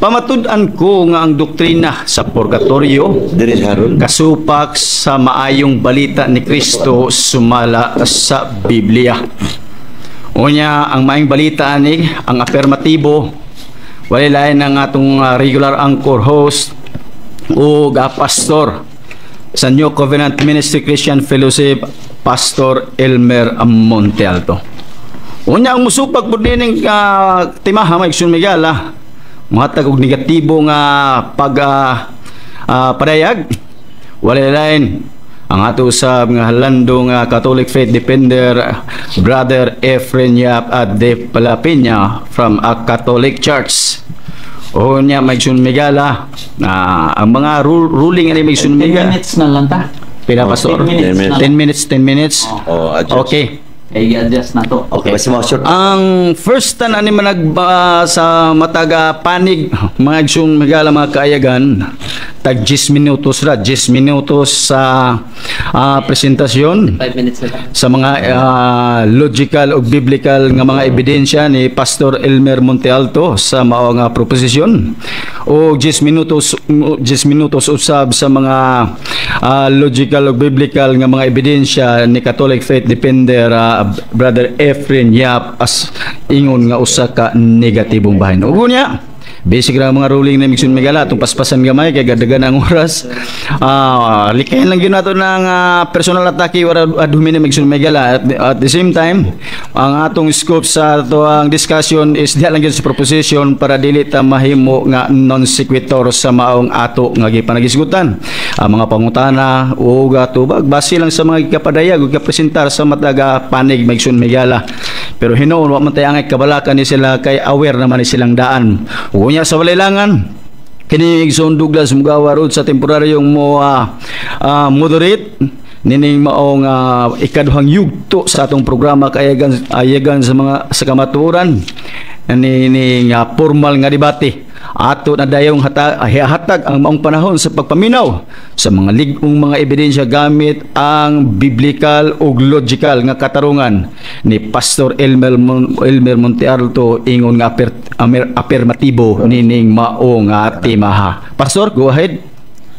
Pamatud-an ko nga ang doktrina sa purgatorio Diri sa Harold. Kasupak sa maayong balita ni Kristo sumala sa Biblia. Unya, ang maayong balita ani, ang apermatibo, walay lain ang atong regular anchor host o pastor sa New Covenant Ministry Christian Fellowship, Pastor Elmer Montealto. Unya, ang musupak pud nining timaha, mga igsoon migala, muhatag og negatibo nga pag padayag, walay lain ang ato sa mga halando nga Catholic Faith Defender, Brother Efren Yap at De Palapina from a Catholic Church. O niya, mga igsoon migala, na ang mga ruling ani, mga igsoon 10 migala. Minutes na lang ta. Pila, Pastor? 10 minutes 10 minutes. na 10 minutes, 10 minutes. Oh, adjust. Okay. Eh, i-adjust na to. Okay, basta mga short. Ang first tan ani manag sa mataga panig, mga igsoon migala, mga kaayagan, tag 10 minutos ra, 10 minutos sa presentasyon 5 minutes na lang. Sa mga logical o biblical nga mga ebidensya ni Pastor Elmer Montealto sa mao nga proposisyon o 10 minutos, 10 minutos usab sa mga logical o biblical nga mga ebidensya ni Catholic Faith Defender, Brother Efren Yap, as ingon nga usa ka negatibong bahin. Ug unya, basic ra mga ruling na, igsoon migala, atong paspasan gamay kay gadagan ang oras. Likayan lang gyud nato ng personal atake or ad hominem, igsoon migala. At the same time, ang atong scope sa ato ang discussion is diha lang gyud sa proposition para dili ta mahimo nga non sequitur sa maong ato nga gipanagisgutan. Ang mga pangutana o tubag base lang sa mga gikapadayag ug gikapresentar sa mataga panig, mga igsoon migala. Pero hinuon wa man tay angay kabalaka ni sila kay aware naman ni silang daan. Unya sa walay-langan, kini igsoon Douglas Mugawa rod sa temporaryong mo moderate nining maong ikaduhang yugto sa atong programa Kaayagan Ayagan sa mga sa Kamatuoran, nining formal nga debate. Ato na dayong hatag ang maong panahon sa pagpaminaw sa mga lig-ong mga ebidensya gamit ang biblical ug logical nga katarungan ni Pastor Elmer Montealto ingon nga apermatibo nining mao nga timaha. Pastor, go ahead.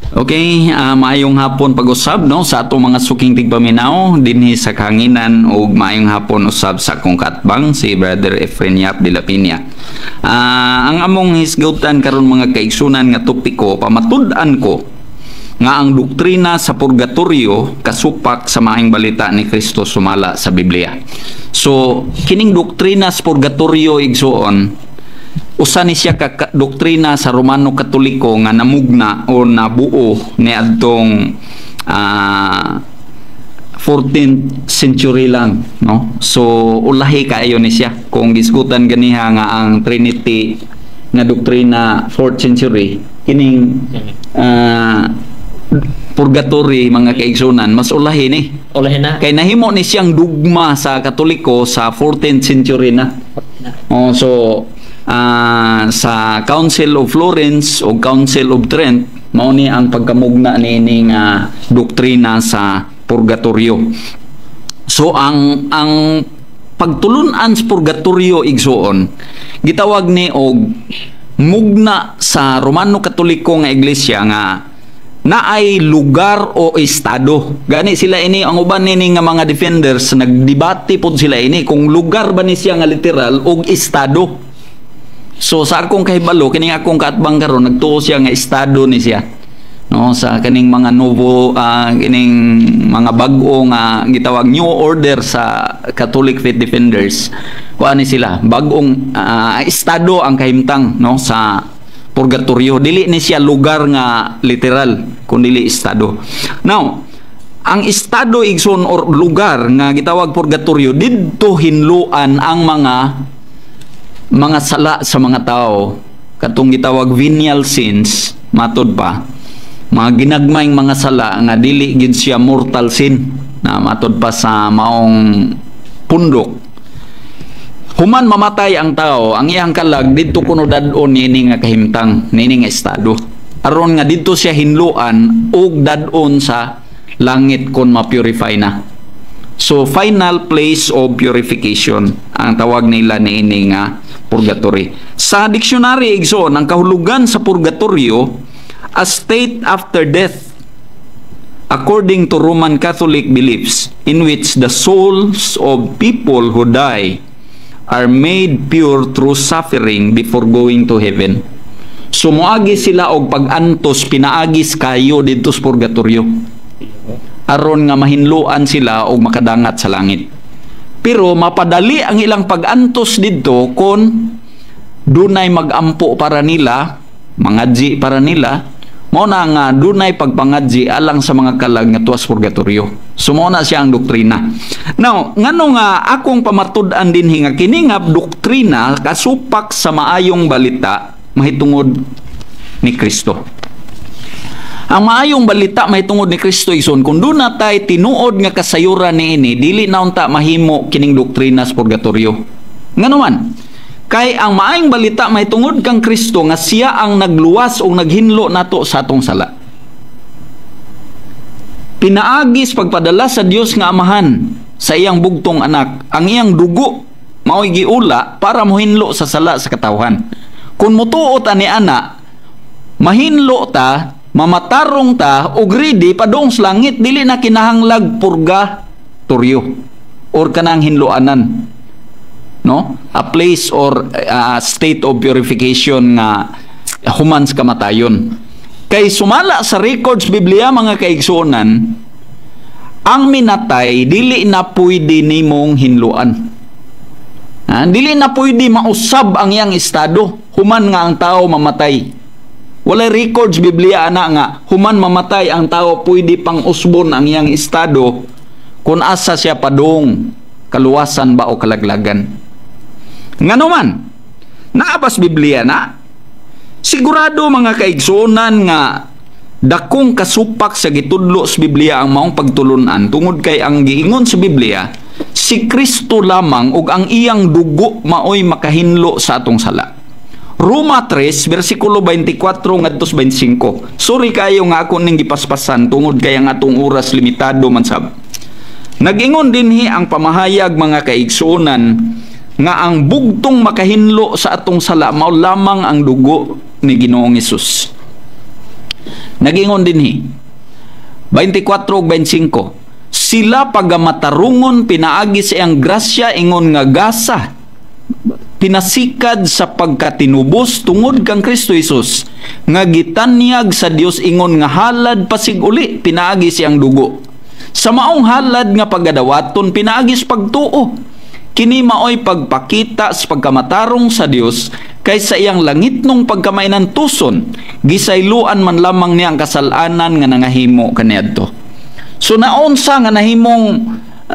Okay, maayong hapon pag-usab, no, sa atong mga suking tigpaminaw dinhi sa kahanginan ug maayong hapon usab sa akong kaatbang, si Brother Efren Yap de la Peña. Ang among hisgutan karon, mga kaigsunan, nga topiko, pamatud-an ko nga ang doktrina sa purgatorio kasupak sa maayong balita ni Kristo sumala sa Biblia. So, kining doktrina sa purgatorio, igsuon, usa ni siya ka doktrina sa Romano Katoliko nga namugna o nabuo niadtong 14th century lang, no? So ulahi kaayo ni siya kung gisgutan ganiha nga ang Trinity nga doktrina 4th century. Kining purgatory, mga kaigsunan, mas ulahi ni Ulahin na. Kay nahimo ni siyang dugma sa Katoliko sa 14th century na. Oh, so sa Council of Florence o Council of Trent, mao ni ang pagkamugna niining doktrina sa purgatorio. So ang pagtulun-an sa purgatorio, igsuon, gitawag ni og mugna sa Romano Katoliko nga iglesia nga naay lugar o estado. Gani sila ini, ang uban nini nga mga defenders, nagdebate pod sila ini kung lugar ba ni siya nga literal o estado. So sa akong kahibalo, kining akong kaatbang karon nagtuo siya nga estado ni siya. No, sa kaning mga novo, kining mga bag-o nga gitawag New Order sa Catholic Faith Defenders. Kuan ni sila, bag-ong estado ang kahimtang, no, sa purgatorio. Dili ni siya lugar nga literal, kundi estado. Now, ang estado, igsoon, or lugar nga gitawag purgatorio, didto hinluan ang mga sala sa mga tao, katong gitawag venial sins, matod pa mga ginagmayng mga sala nga dili gid siya mortal sin na matod pa sa maong pundok. Human mamatay ang tao, ang iyang kalag didto kuno dad-on niini nga kahimtang, niini nga estado, aron nga didto siya hinluan ug dad-on sa langit kon ma-purify na. So final place of purification ang tawag nila niini nga Purgatory. Sa dictionary, igsoon, ang kahulugan sa purgatorio, a state after death according to Roman Catholic beliefs in which the souls of people who die are made pure through suffering before going to heaven. So moagi sila og pag-antos, pinaagis kayo didto sa purgatorio aron nga mahinloan sila og makadangat sa langit. Pero mapadali ang ilang pag-antos didto kon dunay magampo para nila, mangadji para nila. Mao na nga dunay pagpangadji alang sa mga kalag nga tuas purgatorio. So mao na siya ang doktrina. Now, ngano nga akong pamatud-an dinhi nga kini nga doktrina kasupak sa maayong balita mahitungod ni Kristo? Ang maayong balita mahitungod ni Kristo, igsoon, kung duna tay tinuod nga kasayuran niini, dili na unta mahimo kining doktrina sa purgatorio. Ngano man? Kay ang maayong balita mahitungod kang Kristo nga siya ang nagluwas o naghinlo nato sa atong sala. Pinaagis pagpadala sa Dios nga Amahan sa iyang bugtong anak, ang iyang dugo mao'y giula para mohinlo sa sala sa katawhan. Kung mutuo ta ni ana, mahinlo ta, mamatarong ta ug ready padung sa langit, dili na kinahanglag purgatorio or kanang hinloanan, no, a place or a state of purification nga human sa kamatayon. Kay sumala sa records Biblia, mga kaigsuonan, ang minatay dili na pwede nimong hinluan. Ha? Dili na pwede mausab ang iyang estado human nga ang tao mamatay. Walay records Biblia ana nga human mamatay ang tao pwede pang usbon ang iyang estado kung asa siya padung, kaluwasan ba o kalaglagan. Ngano man? Naa bas Biblia na? Sigurado, mga kaigsuonan, nga dakong kasupak sa gitudlo sa Biblia ang maong pagtulunan tungod kay ang giingon sa Biblia, si Kristo lamang ug ang iyang dugo maoy makahinlo sa atong sala. Roma 3 versikulo 24 ngadto sa 25. Sorry kayo nga ako ning gipaspasan tungod kay ang atong oras limitado man sab. Nag-ingon dinhi ang pamahayag, mga kaigsuonan, nga ang bugtong makahinlo sa atong sala mao lamang ang dugo ni Ginoong Hesus. Nag-ingon dinhi 24 ug 25, sila pagamatarungon pinaagi sa iyang grasya ingon nga gasa pinasikad sa pagkatinubos tungod kang Kristo Hesus nga gitanyag sa Dios ingon nga halad pasig-uli pinaagi siyang dugo. Sa maong halad nga pagadawaton pinaagi sa pagtuo, kini maoy pagpakita sa pagkamatarong sa Dios, kay sa iyang langitnong pagkamainantuson gisayloan man lamang niya ang kasalanan nga nangahimo kaniadto. So naunsa nga nahimong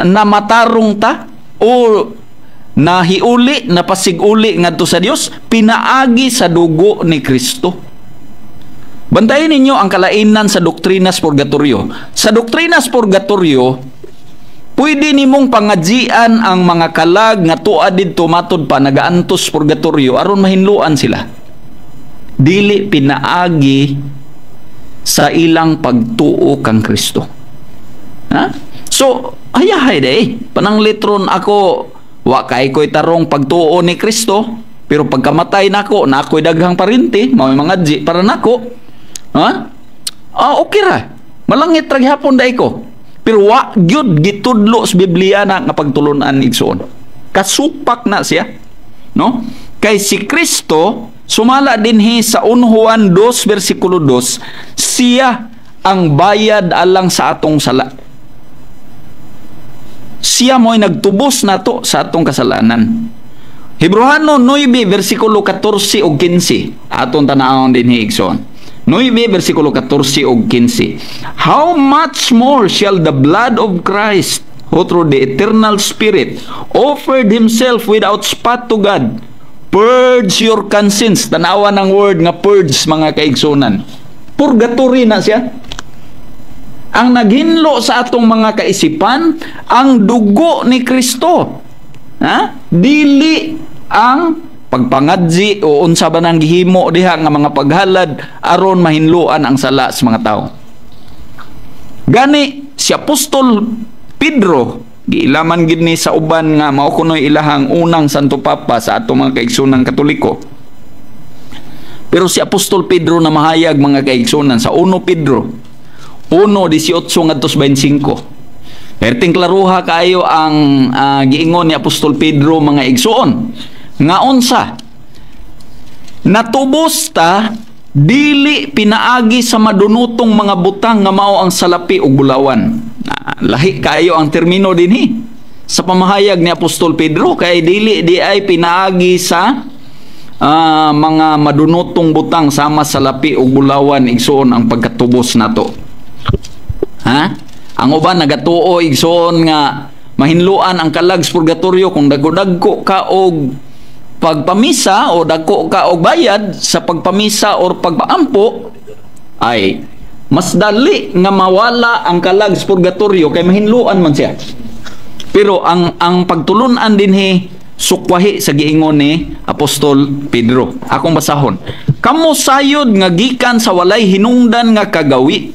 namatarong ta o nahiuli, napasiguli ngadto sa Dios? Pinaagi sa dugo ni Kristo. Bantayan ninyo ang kalainan sa doktrina sa purgatorio. Sa doktrina sa purgatorio, pwede nimong pangadzian ang mga kalag nga tuad didto, matod pa nagaantos purgatorio, aron mahinluan sila. Dili pinaagi sa ilang pagtuo kang Kristo. Ha? So, hayahay day. Panangliton ako, wa kay ko'y tarong pagtuo ni Kristo, pero pagkamatay nako, na ako'y daghang parinti, mao mangadji para nako. Ha? Ah, okay ra. Malangit ra gihapon dai ko. Pero wa gyud gitudlo sa Biblia na nga pagtulunan, igsoon. Kasupak na siya. No? Kay si Kristo, sumala dinhi sa 1 Juan 2 versikulo 2, siya ang bayad alang sa atong sala. Siya mo'y nagtubos nato sa atong kasalanan. Hebrohano 9 versikulo 14 ug 15. Aton tan-awon dinhi, igsoon. 9 versikulo 14 ug 15. How much more shall the blood of Christ, who through the eternal Spirit offered himself without spot to God, purge your conscience? Tanawa ng word nga purge, mga kaigsunan. Purgatory na siya. Ang naghinlo sa atong mga kaisipan, ang dugo ni Kristo. Ha? Dili ang pagpangadzi o unsa ba nang gihimo diha nga mga paghalad aron mahinloan ang sala sa mga tao. Gani si Apostol Pedro Giilaman gid ni sa uban nga mao kunoy ilahang unang Santo Papa sa ato mga kaigsunan Katoliko. Pero si Apostol Pedro na mahayag, mga kaigsunan, sa 1 Pedro 1:18 ngadto 25. Perting klaruha kaayo ang giingon ni Apostol Pedro, mga igsuon, nga unsa? Natubos ta dili pinaagi sa madunotong mga butang nga mao ang salapi ug bulawan. Lahi kaayo ang termino dinhi sa pamahayag ni Apostol Pedro, kay dili di ay pinaagi sa mga madunotong butang sama sa lapi ug bulawan, igsuon, ang pagkatubos nato. Ha? Ang uban nagatuo, igsuon, nga mahinluan ang kalag sa purgatorio kung dagko-dagko ka og pagpamisa o dagko ka og bayad sa pagpamisa or pagpaampo, ay mas dali nga mawala ang kalag sa purgatorio kay mahinluan man siya. Pero ang pagtulun-an dinhi sukwahi sa giingon ni Apostol Pedro. Akong basahon. Kamo sayod nga gikan sa walay hinungdan nga kagawi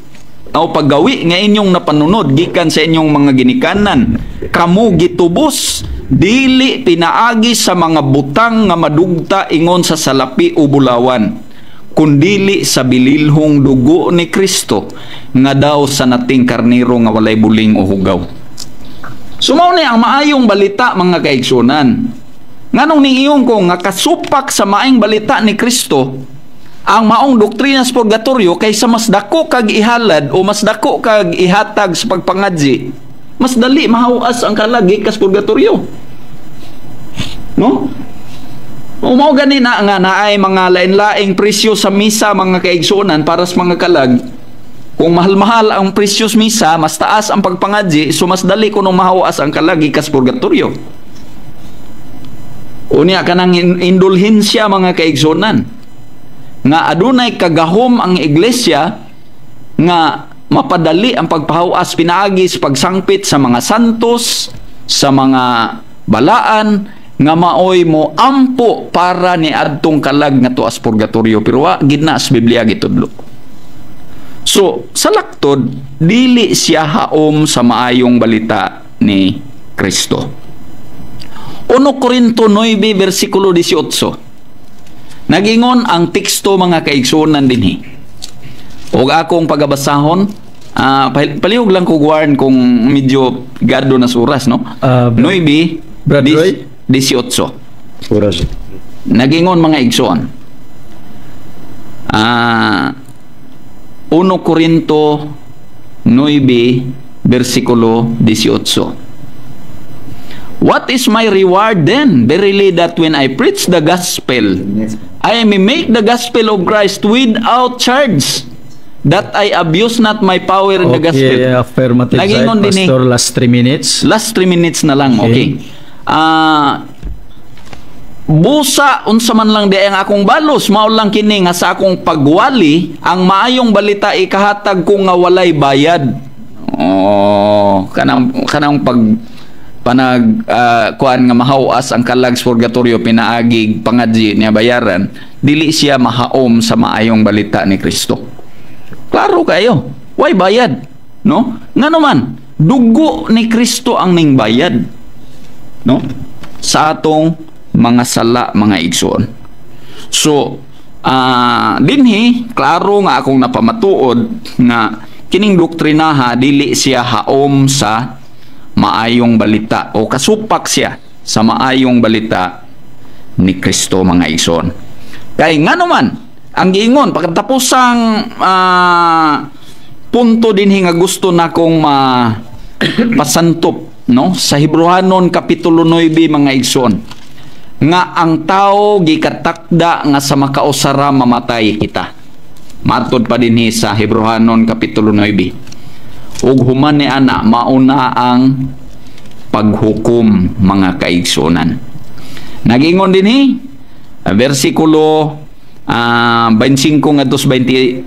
o paggawi nga inyong napanunod gikan sa inyong mga ginikanan, kamo gitubos dili pinaagi sa mga butang nga madugta ingon sa salapi o bulawan, kundili sa bililhong dugo ni Kristo nga daw sa nating karnero nga walay buling o hugaw. So mao ni ang maayong balita, mga kaigsunan. Nganong niingon ko nga kasupak sa maayong balita ni Kristo ang maong doktrina sa purgatorio, kaysa mas dako kag ihalad o mas dako kag ihatag sa pagpangadji, mas dali mahawas ang kalag gikas purgatorio. No? O mao gani na nga naay mga lain-laing presyo sa misa, mga kaigsuonan, para sa mga kalag. Kung mahal-mahal ang presyo sa misa, mas taas ang pagpangadji, so mas dali kunong mahawas ang kalag gikas purgatorio. Unya kanang indulhensya, mga kaigsuonan, nga adunay kagahom ang iglesia nga mapadali ang pagpahawas pinaagi sa pagsangpit sa mga santos, sa mga balaan nga maoy mo ampo para ni adtong kalag nga tuas purgatorio, pero wa gid na sa Biblia gitudlo. So sa laktod, dili siya haom sa maayong balita ni Kristo. 1 Korinto 9 versikulo 18. Nagingon ang teksto, mga kaigsuonan, dinhi. Og akong pagabasahon, palihog lang ko warn kung medyo gado na sa oras, no? 9 Brad Roy? 18. Oras. Nagingon, mga igsoon. 1 Korinto 9 versikulo 18. What is my reward then? Verily that when I preach the gospel, I may make the gospel of Christ without charge, that I abuse not my power in the gospel. Okay, affirmative side, Nagingon din eh. Pastor, last 3 minutes. Last 3 minutes na lang, okay. Busa unsa man lang di ang akong balos, mao lang kini nga sa akong pagwali ang maayong balita, ikahatag ko nga walay bayad. Oh, kanang kanang pag panag kuan nga mahawas ang kalag sa purgatorio pinaagig pangadji niya bayaran, dili siya mahaom sa maayong balita ni Kristo. Klaro kayo, way bayad, no? Ngano man, dugo ni Kristo ang ning bayad, no, sa atong mga sala, mga igsoon. So dinhi klaro nga akong napamatuod nga kining doktrinaha dili siya haom sa maayong balita o kasupak siya sa maayong balita ni Kristo, mga igsoon. Kay ngano man, ang giingon pagkatapos ang punto dinhi nga gusto na kong ma pasantop, no, sa Hebreohanon kapitulo 9, mga igsoon, nga ang tao gikatakda nga sa makausara mamatay kita. Matod pa dinhi sa Hebreohanon kapitulo 9, ug human ni ana mauna ang paghukom, mga kaigsuonan. Nagingon dinhi versikulo 25 ngadto 28: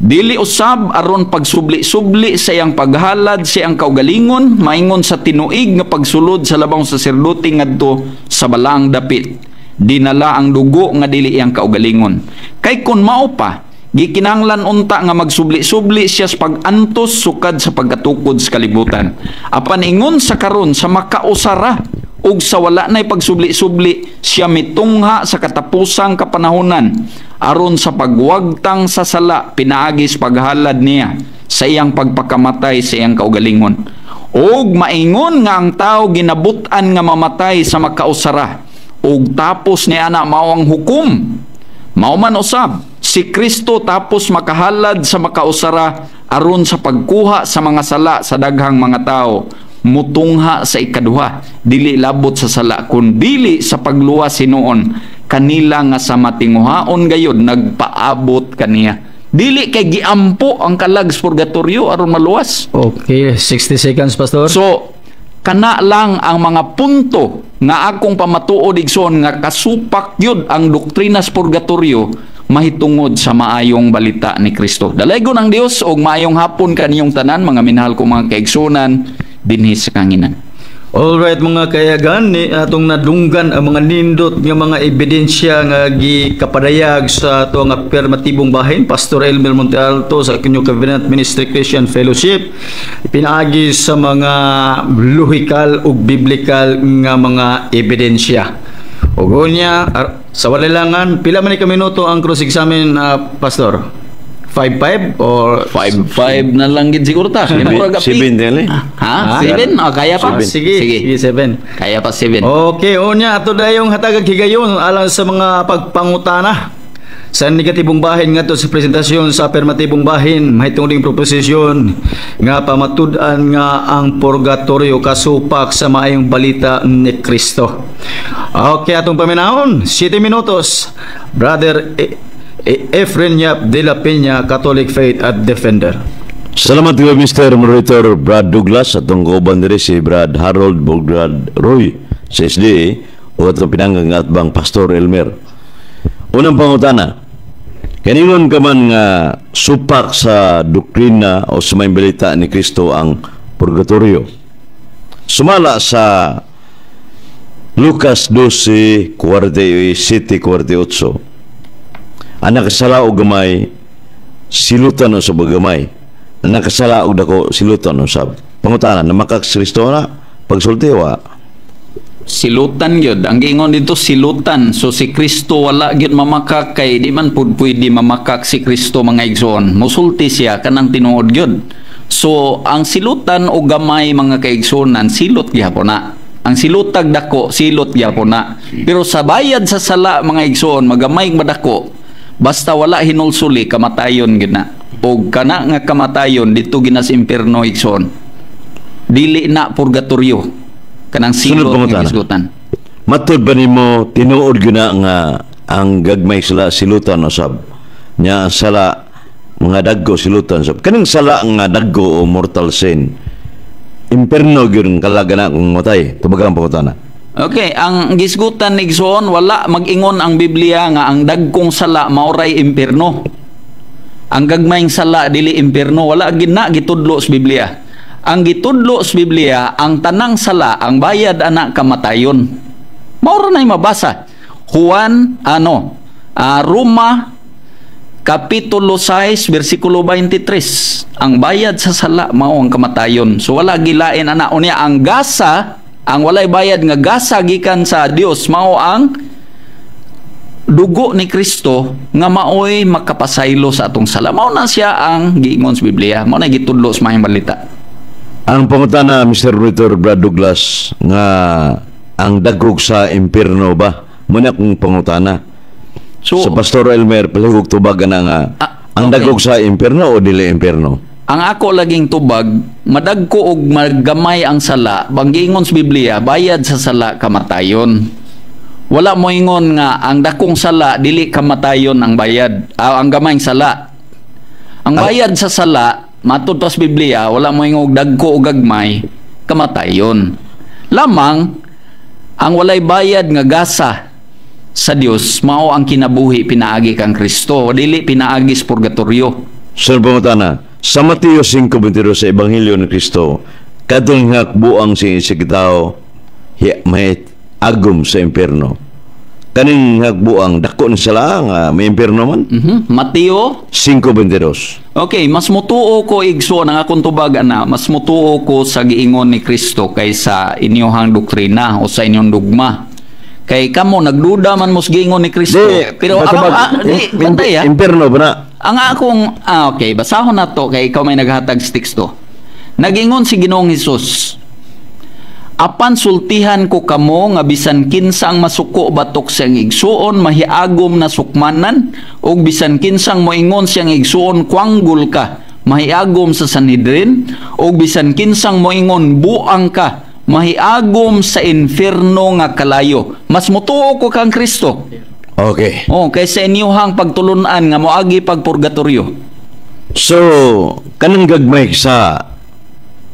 Dili usab aron pagsubli-subli sa iyang paghalad sa iyang kaugalingon, maingon sa tinuig nga pagsulod sa labang saserdote ngadto sa balaang dapit, dinala ang dugo nga dili iyang kaugalingon. Kay kun mao pa, Gikinahanglan unta nga magsubli-subli siya sa pag-antos sukad sa pagkatukod sa kalibutan. Apan ingon sa karon, sa makausara ug sa wala nay pagsubli-subli, siya mitungha sa katapusang kapanahonan aron sa pagwagtang sa sala pinaagi sa paghalad niya sa iyang pagpakamatay sa iyang kaugalingon. Og maingon nga ang tao ginabut-an nga mamatay sa makausara ug tapos niya na mao ang hukom, mao man usab si Kristo tapos makahalad sa makausara aron sa pagkuha sa mga sala sa daghang mga tao, mutungha sa ikaduha, dili labot sa sala kun dili sa pagluwas hinuon kanila nga sa matinguhaon gayud nagpaabot kaniya. Dili kay giampo ang kalag sa purgatorio aron maluwas. Okay, 60 seconds, Pastor. So, kana lang ang mga punto nga akong pamatuod, igsoon, nga kasupak yun ang doktrina sa purgatorio mahitungod sa maayong balita ni Kristo. Dalaygon ang Dios og maayong hapon kaniyong tanan, mga minahal ko mga kaigsunan dinhi sa kanginan. Alright, mga kayagan, ni atong nadunggan ang mga nindot nga mga ebidensya nga gikapadayag sa ato nga affirmatibong bahin, Pastor Elmer Montealto sa New Covenant Ministry Christian Fellowship, pinaagi sa mga lohikal ug biblical nga mga ebidensya. Ug unya sa walilangan, pila man ni ka minuto ang cross examine, Pastor? 5-5 or 5-5 na lang gid siguro ta. Murag 7 tingali. Ha? 7? Oh, kaya pa? Ah, sige, Sige. Sige, 7. Kaya pa 7. Okay, unya ato dayong hatagag higayon alang sa mga pagpangutana sa negatibong bahin ngadto sa presentasyon sa affirmatibong bahin mahitungod proposisyon nga pamatud-an nga ang purgatorio kasupak sa maayong balita ni Kristo. Okay, atong paminahon, 7 minutos. Brother Efren Yap de la Peña, Catholic Faith at Defender. Salamat kayo, Mr. Moderator Brad Douglas, atong kauban diri si Brad Harold Bograd Roy sa SDA o atong pinanggang atbang Pastor Elmer. Unang pangutana, kaningon ka man nga supak sa doktrina o sa maayong balita ni Kristo ang purgatorio. Sumala sa Lucas 12:47, ang nakasala og gamay, silutan o sa gamay. Ang nakasala og dako, silutan usab. Pangutana, namakak si Kristo na pagsulti wa? Silutan gyud. Ang giingon dito, silutan. So si Kristo wala gyud mamakak kay di man pud pwede mamakak si Kristo, mga igsoon. Musulti siya kanang tinuod gyud. So ang silutan o gamay, mga kaigsuonan, silot gihapon na. Ang silutag dako, silot gihapon na. Pero sa bayad sa sala, mga igsoon, magamay madako, basta wala hinulsuli, kamatayon gyud na. Og kana nga kamatayon dito gina sa impierno, igsoon. Dili na purgatorio kanang Sunod silot nga pangutana. Gisgutan. Matud ba nimo tinuod gyud na nga ang gagmay sala silutan usab? Nya ang sala mga dagko silutan usab. Kaning sala nga dagko o mortal sin, imperno gyud ang kalaga na kung matay? Tubagang pangutana. Okay, ang gisgutan ni igsoon, wala mag-ingon ang Biblia nga ang dagkong sala maoray impierno. Ang gagmayng sala dili impierno, wala gid na gitudlo sa Biblia. Ang gitudlo sa Biblia, ang tanang sala, ang bayad ana kamatayon. Mao ra na'y mabasa. Juan ano, Roma Kapitulo 6 bersikulo 23. Ang bayad sa sala mao ang kamatayon. So wala gilain ana. Unya ang gasa, ang walay bayad nga gasa gikan sa Dios mao ang dugo ni Kristo nga maoy makapasaylo sa atong sala. Mao na siya ang giingon sa Biblia. Mao na gitudlo sa maayong balita. Ang pangutana, Mr. Moderator Brad Douglas, nga ang dagkog sa impierno ba? Muna akong pangutana. So, sa Pastor Elmer, palihog tubag na nga ang dagkog sa impierno o dili impierno? Ang ako laging tubag, madagko og magamay ang sala, banggiingon sa Biblia, bayad sa sala kamatayon. Wala mo ingon nga ang dakong sala dili kamatayon ang bayad, ang gamayng sala. Ang bayad sa sala, matud pa sa Biblia, wala mo ingon og dagko o gagmay, kamatayon. Lamang ang walay bayad nga gasa sa Dios mao ang kinabuhi pinaagi kang Kristo, dili pinaagi sa purgatorio. Sa pangutana, sa Mateo 5:22 sa Ebanghelyo ni Kristo, kadtong buang si isig tao, may agom sa impierno. Kaning hagbuang dako ni sila nga may impierno man. Mateo 5:22. Okay, mas mutuo ko, igsoon, ang akong tubag ana, mas mutuo ko sa giingon ni Kristo kaysa inyong doktrina o sa inyong dogma. Kay kamo nagduda man mo sa giingon ni Kristo. Di, pero patubag, di, bantay ah. Impierno ba na? Ang akong okay, basahon na to kay ikaw may naghatag sa teksto. Nagingon si Ginoong Hesus, "Apan sultihan ko kamo nga bisan kinsang masuko batok siyang igsuon mahiagom na sukmanan, ug bisan kinsang moingon siyang igsuon, 'Kwanggol ka,' mahiagom sa Sanhedrin, ug bisan kinsang moingon, 'Buang ka,' mahiagom sa impierno nga kalayo." Mas mutuo ko kang Kristo. Oh, kaysa inyuhang pagtulunan nga moagi pag purgatorio. So, kanang gagmay sa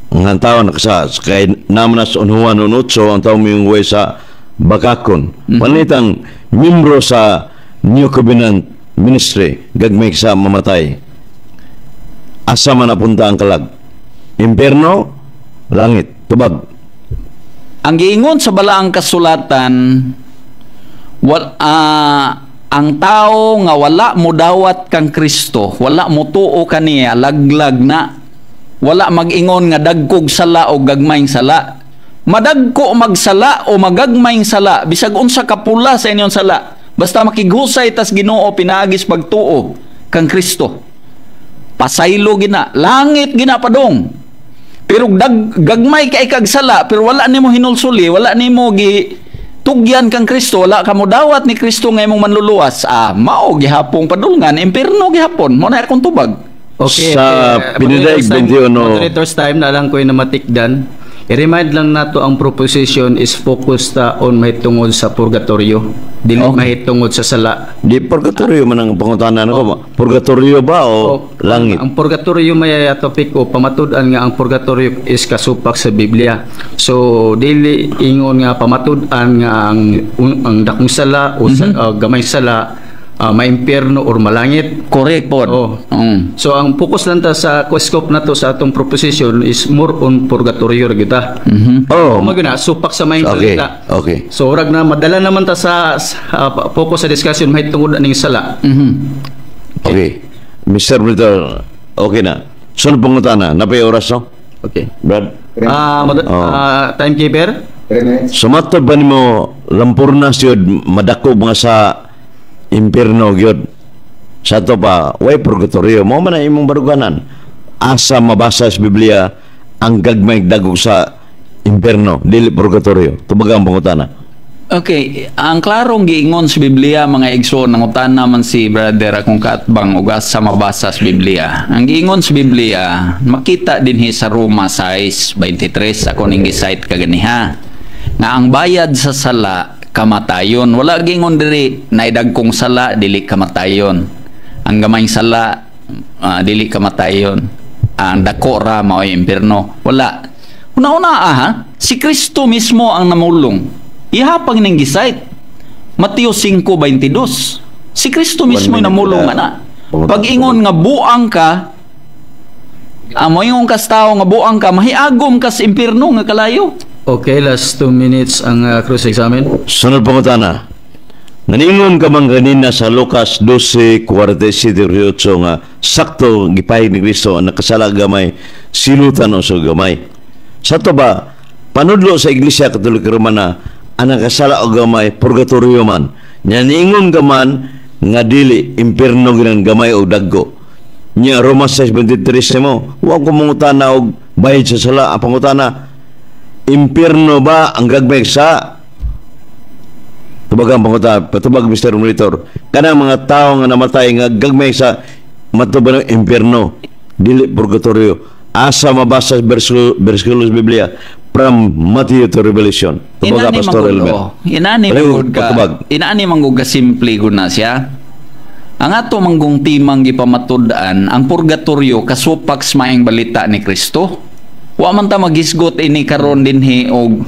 nga tao nakasa kay naman na sa unhuan 1:8 ang tao miyungway sa bakakon. Panitang membro sa New Covenant Ministry gagmay sa mamatay. Asa man napunta ang kalag? Impierno, langit, tubag. Ang giingon sa balaang kasulatan, ang tao nga wala mo dawat kang Kristo, wala mo tuo kaniya, laglag na. Wala mag-ingon nga dagkog sala o gagmayng sala. Madagko magsala o magagmayng sala, bisag unsa kapula sa inyong sala, basta makighusay tas Ginoo pinaagis pagtuo kang Kristo. Pasaylo gina, langit gina padong. Pero gagmay kay kag sala, pero wala nimo hinulsuli, wala nimo gi tugyan kang Kristo, wala ka mo dawat ni Kristo nga imong manluluwas, mao gihapong padulngan, impierno gihapon. Mo na akong tubag. Okay. Sa Okay. Pinidaig Moderator's time, 21. Moderator's time na lang ko yung namatikdan. I-remind lang nato ang proposition is focused ta on mahitungod sa purgatorio. Dili mahitungod sa sala. Di purgatorio man ang pangutana nako. Purgatorio ba o langit? Ang purgatorio may topic o pamatud-an nga ang purgatorio is kasupak sa Biblia. So dili ingon nga pamatud-an nga ang dakong sala o gamay sala maimpierno or malangit. Correct po. Oh. So ang focus lang ta sa scope na to sa atong proposition is more on purgatorio ra gyud ta. Oh. Mao na supak sa maayong Okay. balita. So urag na madala naman ta sa focus sa discussion mahitungod aning sala. Okay. Mr. Brito, okay na. Sunod pangutana, napay oras no? Okay. Brad? Ah, timekeeper? 3 minutes. Sumatod ba nimo lampurna siyod madako mga sa impierno gyud? Sa to pa, way purgatorio mo man ang imong baruganan. Asa mabasa sa Biblia ang gagmay dagog sa impierno, dili purgatorio? Tubag ang pangutana. Okay, ang klarong giingon sa Biblia, mga igsoon, nangutana man si brother akong kaatbang ug asa mabasa sa Biblia. Ang giingon sa Biblia, makita dinhi sa Roma 6:23, ako ning gi-cite kaganiha. Nga ang bayad sa sala kamatayon. Wala giingon diri naidagkong sala dili kamatayon. Ang gamayng sala dili kamatayon. Ang dako ra mao'y impierno. Wala. Una-una ha, si Kristo mismo ang namulong. Ihapang ning gi-cite. Mateo 5:22. Si Kristo mismo One minute, namulong ana. Pag ingon nga buang ka, moingon ka sa tao nga buang ka, mahiagom ka sa impierno nga kalayo. Okay, last 2 minutes ang cross-examine. Sunod pangutana. Naningon ka man ganina sa Lucas 12:47 nga sakto gipahig ni Kristo ang nakasala gamay silutan o sa gamay. Sa to ba panudlo sa Iglesia Katolika Romana ang nakasala og gamay purgatorio man? Nya niingon ka man nga dili impierno ginan gamay o dagko. Nya Roma 6:23 mo, wa ko mangutana og bayad sa sala, ang pangutana impierno ba ang gagmay sa. Tubag ang pangutana, patubag, Mr. Monitor. Kanang mga tao nga namatay nga gagmay sa matubang ng impierno, dili purgatorio. Asa mabasa sa bersikulo sa Biblia from Matthew to Revelation? Tubag, Inani Pastor manggod, Elmer. oh. Inani Palihog, manggod ka. patubag. Inani manggod ka simple gud na siya. Ang ato manggong timang gipamatud-an, ang purgatorio kasupak sa maayong balita ni Kristo. Wa man ta magisgot ini karon dinhi og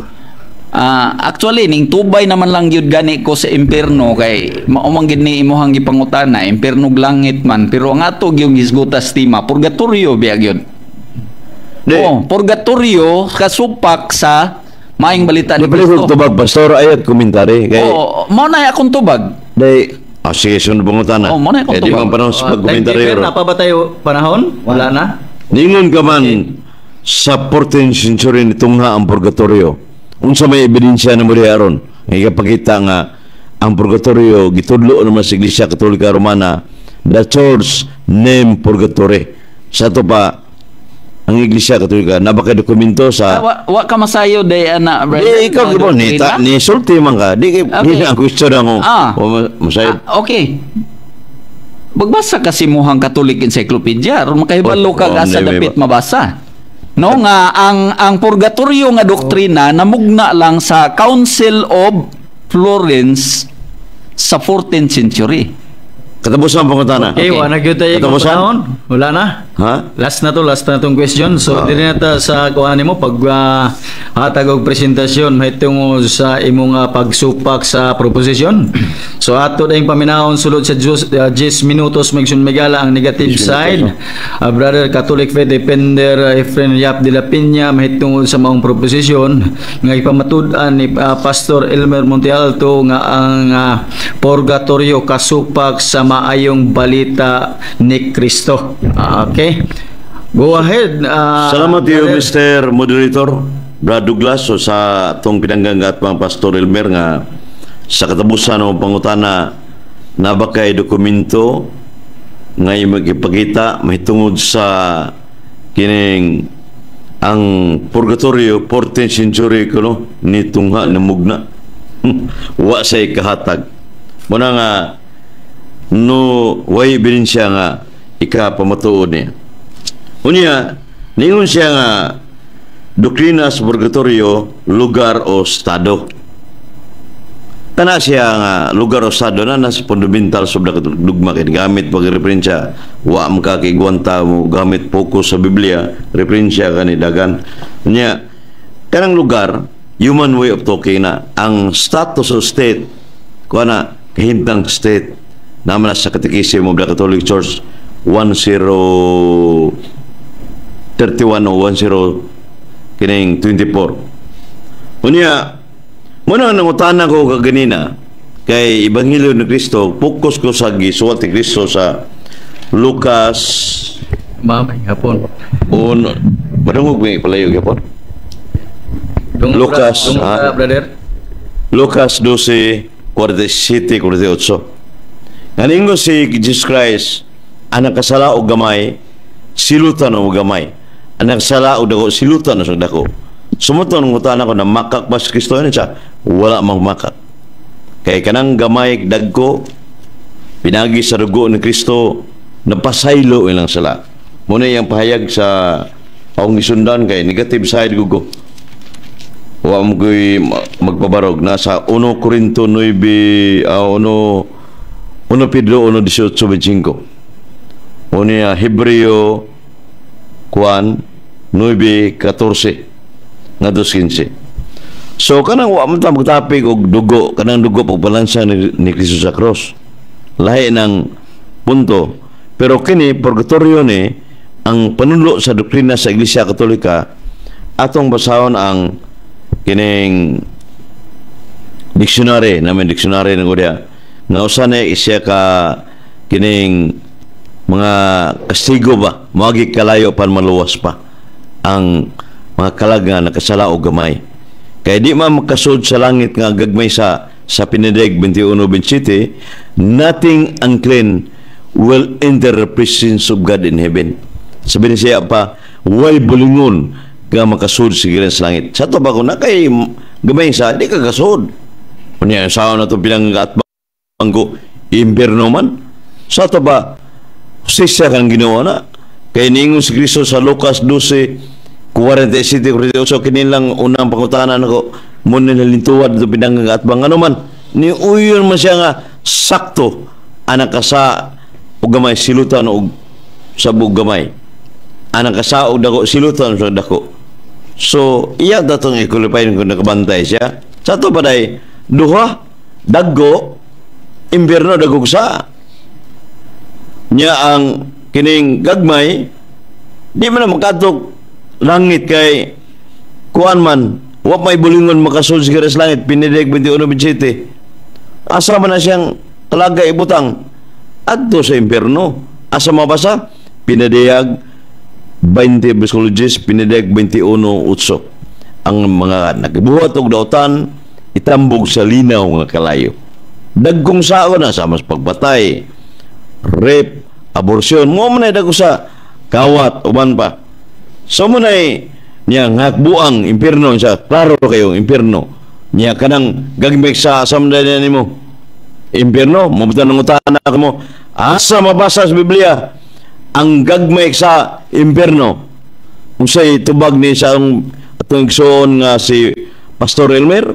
actually ning tubay naman lang gyud gani ko sa impierno kay mao man gid ni imuhang gipangutana impierno ug langit man, pero ang ato gyud gisgutas tema purgatorio biya gyud. Di. Oh, purgatorio kasupak sa Maayong balita ni Di pala Kristo. Kog tubag, Pastor, ayat komentary kay Oo, mao na akong tubag. Day, ah, sige, sunod pangutana. Oh, mao na akong Eh, di tubag. man panahon sa pagkomentaryo. Time na pa ba tayo panahon? Wala na. Ningon ka man sa 14th century nitungha ang purgatorio. Unsa may ebidensya na mo diha aron? Nga ipakita nga ang purgatorio gitudlo naman sa Iglesia Katolika Romana, the church name purgatory. Sa ato pa ang Iglesia Katolika na ba kay dokumento sa Ah, wa ka masayo day ana, brother. Di ikaw Mga gibon ni doktrina? ta, ni sulti man ka. Di kay di na ang question ako. Ah. O masayod. Ah, okay. Magbasa kasi muhang Catholic Encyclopedia aron makahibalo ka Oh, asa hindi, dapit may mabasa. No, nga ang purgatorio nga doktrina namugna lang sa Council of Florence sa 14th century. Katapusan pangutana. Okay, wala na gyud tayo Katapusan? panahon. Wala na. Ha? Last na tong question. So, dili na ta sa kuha nimo pag hatag og presentasyon mahitungod sa imong pagsupak sa proposition. So, ato dayong paminawon sulod sa 10 minutos, Megson Megala, ang negative 10 minutos, side. Brother Catholic Faith Defender Efren Yap de la Peña mahitungod sa maong proposition nga ipamatud-an ni Pastor Elmer Montealto nga ang purgatorio kasupak sa maayong balita ni Kristo. Ah, okay. Go ahead. Salamat iyo, brother. Mr. Moderator, Brad Douglas, so sa atong pinanggangga at mga Pastor Elmer nga sa katapusan ng pangutana na ba kay dokumento nga ipakita mahitungod sa kining ang purgatorio 14th century kuno nitungha, namugna, wa say kahatag muna nga no way ebidensya nga ikapamatuod niya. Unya, ningon siya nga doktrina sa purgatorio lugar o estado. Kana siya nga lugar o estado na nasa fundamentals of the Catholic dogma kay gamit pag referensya, wa makakigwanta mo gamit focus sa Biblia, referensya kani dagan. Unya, kanang lugar, human way of talking na ang status of state kuha na kahimtang state naman na sa Catechism of the Catholic Church 1031 o 10 kining 24. Unya, muna nangutana ko kaganina kay Ebanghelyo ni Kristo, focus ko sa gisuwat ni Kristo sa Lucas Mamay hapon. Un madungog may palayo gyapon. Dungog, Lucas, dungog ah. ka, brother. Lucas 12, 47, 48. Nganingo si Jesus Christ, ang nakasala og gamay, silutan og gamay. Ang nakasala og dako, silutan og dako. Sumuto ng ngutana ko na makak ba si Kristo ini siya? Wala mang makak. Kay kanang gamay dagko, pinagi sa dugo ni Kristo, napasaylo ilang sala. Muna iyang pahayag sa akong gisundan kay negative side gugo. Wa mo ko'y magpabarog nasa 1 Corinto 9, 1 1 Pedro 1 18 25. Unya Hebreo kuan 9 14 ngadto 15. So kanang wa man ta magtapik og dugo, kanang dugo pagbalansa ni Kristo sa cross. Lahi ng punto. Pero kini purgatorio ni ang panunlo sa doktrina sa Iglesia Katolika, atong basahon ang kining dictionary namin, dictionary ng Udia nga usa na isya ka kining mga kastigo ba, moagi kalayo pan maluwas pa ang mga kalag nga nakasala og gamay kay di man makasud sa langit nga gagmay sa Pinedeg 21:27, "Nothing unclean will enter the presence of God in heaven." Sabi ni siya pa, way bulingon nga makasud sa gilan sa langit. Sa to ba kung nakay gamay sa di ka kasud? Unya sa na to pinanggatbang ko impierno man. Sa to ba hustisya kang Ginoo na kay ningon si Kristo sa Lucas 12 47 48, kinilang unang pangutana nako mo nilalintuwad ito pinanggatbang ano man ni uyon man siya nga sakto anak ka sa og gamay silutan og sa bug gamay, anak ka sa og dako silutan sa dako. So iya datong i-qualify kung nakabantay siya sa to paday duha daggo impierno dagog sa nya ang kining gagmay di man na makadtok langit kay kuan man. Wa may bulingon makasud sa langit, Pinadayag 21:27. Asa man na siyang kalaga ibutang? Adto sa impyerno. Asa mabasa? Pinadayag 20 versikulo 10, Pinadayag 21:8. Ang mga nagbuhat og dautan itambog sa linaw nga kalayo. Dagkong sao na sa mas pagbatay, rape, abortion, mo man ay dagko sa kawat uban pa. So mo na niya ngakbuang impyerno siya, klaro kayo impyerno. Niya kanang gagmay sa asam na nimo. Impyerno, mo ng utana mo. Asa mabasa sa Biblia ang gagmay sa impyerno? Unsay tubag ni sa atong igsoon nga si Pastor Elmer?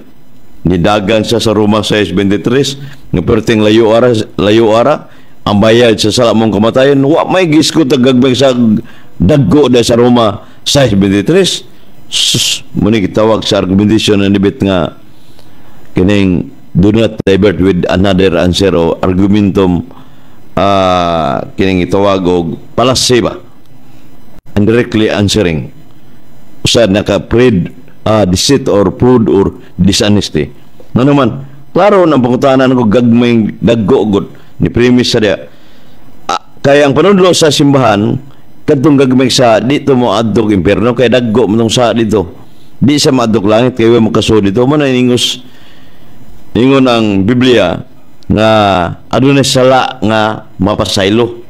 Nidagan siya sa Roma 6:23 nga perting layo ara, layo ara ang bayad sa sala mong kamatayon. Wa may gisgot ang gagmay sa dagko da sa Roma 6:23. Sus, muni gitawag sa argumentation na debate nga kining do not divert with another answer o argumentum, kining gitawag og fallacy ba, indirectly answering usa naka pred deceit or fraud or dishonesty. No naman, klaro na pangutanan ko, gagmay dagko gud ni premise sa diya. Kaya ang panudlo sa simbahan kadtong gagmay sa dito mo adtog impyerno kay dagko mo sa dito. Di sa maadtog langit kay wa makasud dito mo na ingos ingon ang Biblia nga adunay sala nga mapasaylo.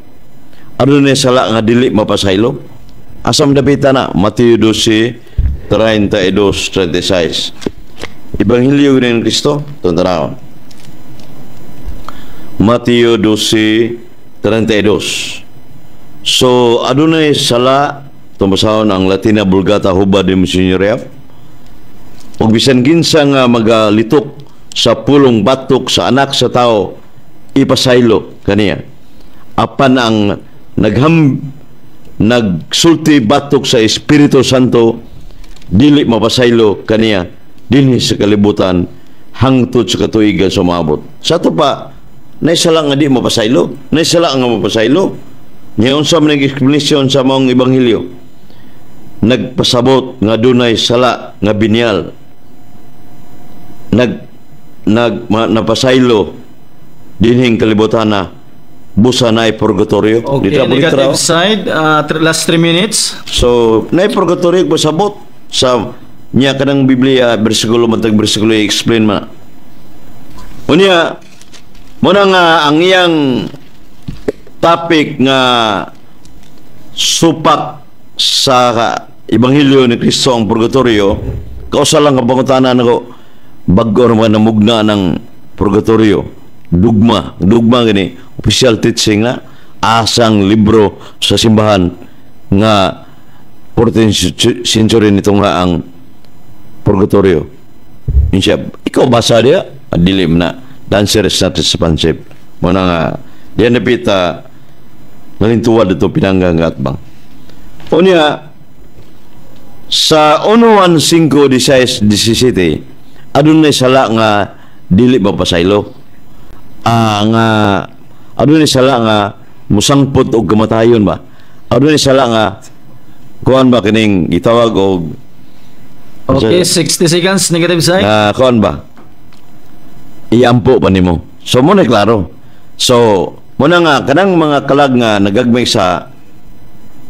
Adunay sala nga dili mapasaylo. Asam dapita na? Mateo 12, 32, 36. Ebanghelyo ni Kristo, tuntanawon. Mateo 12, 32. So, adunay sala, tumasahon ang Latina Vulgata hubad ni Monsignor Yap. Ug bisan kinsa nga magalitok sa pulong batok sa Anak sa Tao, ipasaylo kaniya. Apan ang nagsulti batok sa Espiritu Santo, dili mapasaylo kaniya dinhi sa kalibutan hangtod sa katuigan sa maabot. Sa ato pa, naisala nga di mapasaylo, naisala nga mapasaylo. Niya unsa man ang explanation sa maong ebanghelyo? Nagpasabot nga dunay sala nga venial. Nag nag ma, napasaylo dinhing kalibutan na busa na purgatorio. Okay, Dito, negative oh. side, last 3 minutes. So, na purgatorio pasabot sa niya kanang Biblia, bersikulo matag bersikulo i-explain man. Unya, muna nga ang iyang topic nga supak sa Ebanghelyo ni Kristo ang purgatorio, kausa lang ang pangutana nako, bag-o naman namugna ng purgatorio. Dugma, dugma gani, official teaching na asang libro sa simbahan nga 14th century nito nga ang purgatorio. Yun siya, ikaw basa diya, dilim na. The answer is not responsive. Muna nga, diyan napita, nalintuwad ito pinanggang atbang. Unya, sa 1.5 16 17, adunay sala nga dili mapasaylo. Nga adunay sala nga musangpot og kamatayon ba? Adunay sala nga kuan ba kining gitawag og Okay, 60 seconds, negative side. Na kuan ba? Iampo ba nimo? So mo na klaro. So muna nga kanang mga kalag nga nagagmay sa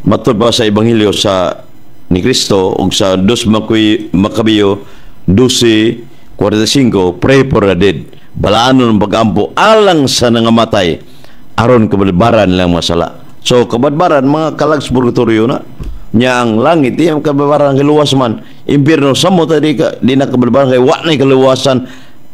matud ba sa ebanghelyo sa ni Kristo ug sa Dos Macabeo 12:45, pray for the dead, balaanon ang pag-ampo alang sa nangamatay aron kabadbaran nilang mga sala. So kabadbaran mga kalag sa purgatorio na nya ang langit iyang kabadbaran kaluwas man, impierno samo ta di, ka, di na kabadbaran kay wa na kaluwasan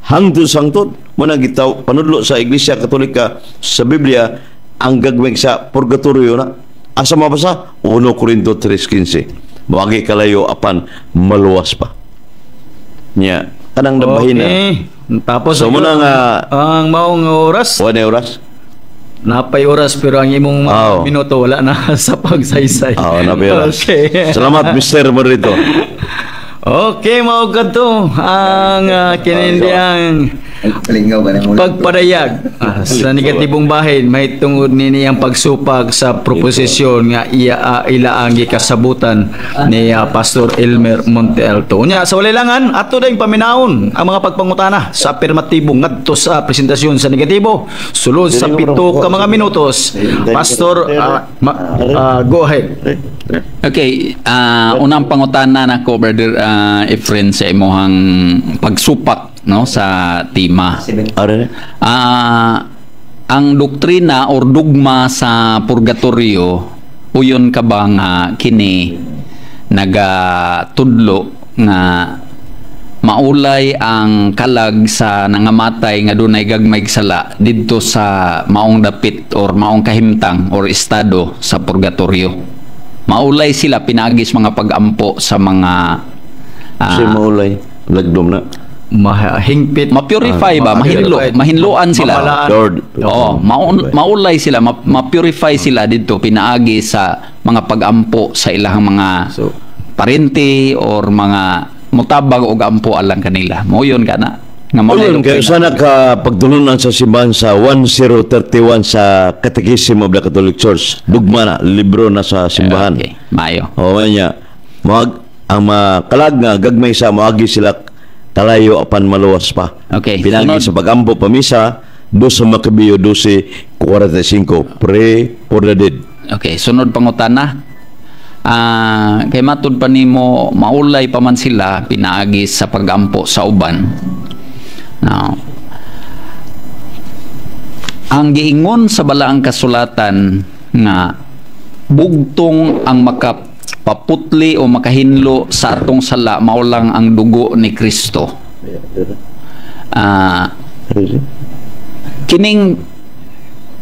hangtod sangtod. Mo na gitaw panudlo sa Iglesia Katolika sa Biblia ang gagmay sa purgatorio na. Asa mabasa? 1 Korinto 3:15, moagi kalayo apan maluwas pa nya kanang dambahin na. Okay. Tapos So, muna nga- ang maong oras, wa na oras. Napay oras pero ang imong mga Oo. Minuto wala na sa pagsaysay. Oo, napay oras. Okay. Salamat, Mr. Morito. Okay, mao kadto ang kinindiyang Palingaw ka na mo. Pagpadayag sa negatibong bahin may tungod ni niyang pagsupak sa proposisyon nga iya ila ang gikasabutan ni Pastor Elmer Montealto. Unya sa walay langan, ato dayong paminawon ang mga pagpangutana sa apirmatibo ngadto sa presentasyon sa negatibo sulod sa 7 ka mga minutos. Pastor, go ahead. Okay, unang pangutana nako, Brother Efren, sa imuhang pagsupak, no, sa tema. Are. Ang doktrina or dugma sa purgatorio, uyon ka ba nga kini nagatudlo nga maulay ang kalag sa nangamatay nga dunay gagmay sala didto sa maong dapit or maong kahimtang or estado sa purgatorio? Maulay sila pinaagis mga pagampo sa mga Si maulay. Lagdom na. Mahingpit. Ma-purify ba, mahinlo, mahinloan sila. Mapalaan. Lord. Oo, maulay sila, ma-purify sila didto pinaagi sa mga pagampo sa ilahang mga So, parente or mga mutabang og ampo alang kanila. Mo yun ka na. Nga mao na Ayun, kaya doktrina. Sana ka pagtulunan sa simbahan sa 1031 sa Catechism of the Catholic Church. Dugma na, libro na sa simbahan. Okay, maayo. Oo niya. Mag, ang mga kalag nga gagmay sa moagi sila kalayo apan maluwas pa. Okay, Pinagi sunod. sa pagampo pamisa dos sa Makabio 12:45, pray for the dead. Okay, sunod pangutana. Kay matud pa nimo maulay pa man sila pinaagi sa pagampo sa uban. Now, ang giingon sa balaang kasulatan nga bugtong ang makapaputli o makahinlo sa atong sala mao lang ang dugo ni Kristo. Kining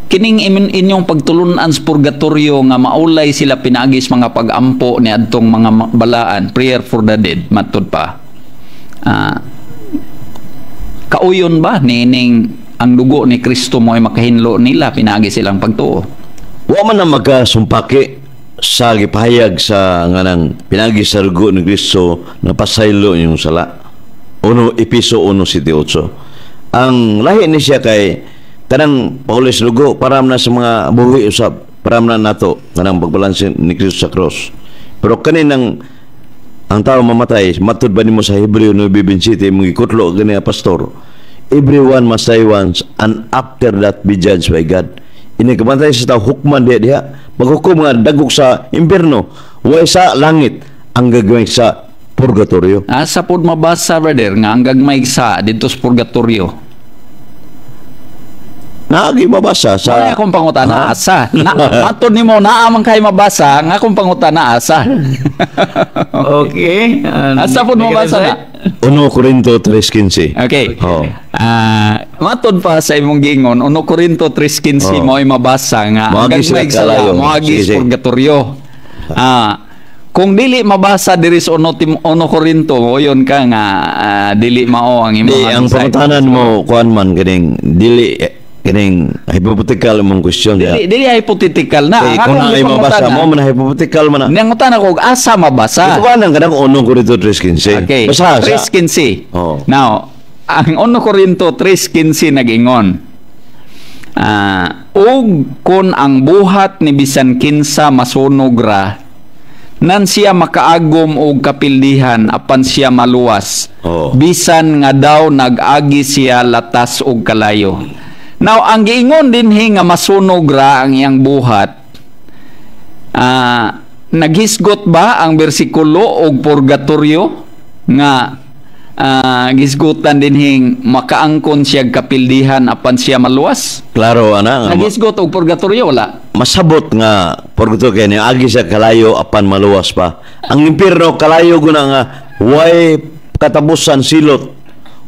kining inyong pagtulunan sa purgatorio nga maulay sila pinaagi sa mga pag-ampo ni adtong mga balaan, prayer for the dead matud pa, kauyon ba nining ang dugo ni Kristo mo ay makahinlo nila pinaagi silang pagtuo? Wa man na magkasumpaki sa gipahayag sa nganang pinagi sa dugo ni Kristo na pasaylo inyong sala. 1 Episo 1:78. Ang lahi ni siya kay kanang paulis dugo para na sa mga buhi usab, para na nato kanang pagbalanse ni Kristo sa cross. Pero kaninang ang tao mamatay, matud ba nimo sa Hebreo 9:27, mong gikutlo gani nga pastor, everyone must die once and after that be judged by God. Ini kamatay sa tao, hukman diha diha, paghukom nga dagok sa impierno, way sa langit, ang gagawin sa purgatorio. Asa pod mabasa, brother, nga ang gagmay sa didto sa purgatorio? Naagi mabasa sa Sa akong pangutana, asa? Na, matud nimo naa man kay mabasa nga akong pangutana, asa? Okay. Asa pod mabasa na? 1 Corinto 3:15. Okay. Oh. Matod pa sa imong giingon, 1 Corinto 3:15 mo ay mabasa nga ang Moagi sila gagmay sala kalayo. moagi Sige, sa sige. purgatorio. Kung dili mabasa diri sa 1 Corinto, moyon ka nga dili mao ang imong Di, ang pangutanan mo kuan man kaning dili kining hypothetical mong question Dili, diya. dili hypothetical na. Kay Ang kung akong na ay mabasa gipangutana- mo man, hypothetical man na. Nangutana ko og asa mabasa. Ito ba nang kanang 1 Corinto 3:15? Okay. Basa sa 3:15. Oh. Now, ang 1 Corinto 3:15 nag-ingon. Ug kun ang buhat ni bisan kinsa masunog ra, nan siya makaagom og kapildihan apan siya maluwas. Bisan nga daw nag-agi siya latas og kalayo. Now, ang giingon dinhi nga masunog ra ang iyang buhat, naghisgot ba ang bersikulo og purgatorio nga gisgutan dinhing makaangkon siya kapildihan apan siya maluwas? Klaro ana nga Naghisgot og purgatorio, wala? Masabot nga purgatorio kay agi sa kalayo apan maluwas pa. Ang impierno kalayo guna nga way katapusan, silot.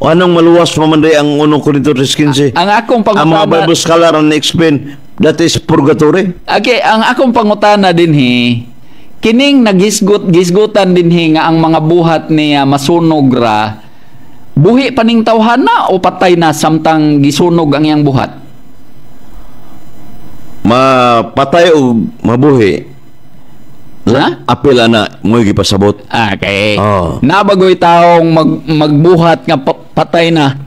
O anong maluwas pa man di ang 1 Corinto 3:15? Ang akong Ang mga pangutana Bible scholar ang explain that is purgatory. Okay, ang akong pangutana dinhi, kining naghisgot gisgutan dinhi nga ang mga buhat niya masunog ra, buhi pa ning tawhana o patay na samtang gisunog ang iyang buhat? Mapatay o mabuhi. Ha? Apil ana mo gipasabot. Okay. Oh. Nabagoy taong magbuhat nga patay na.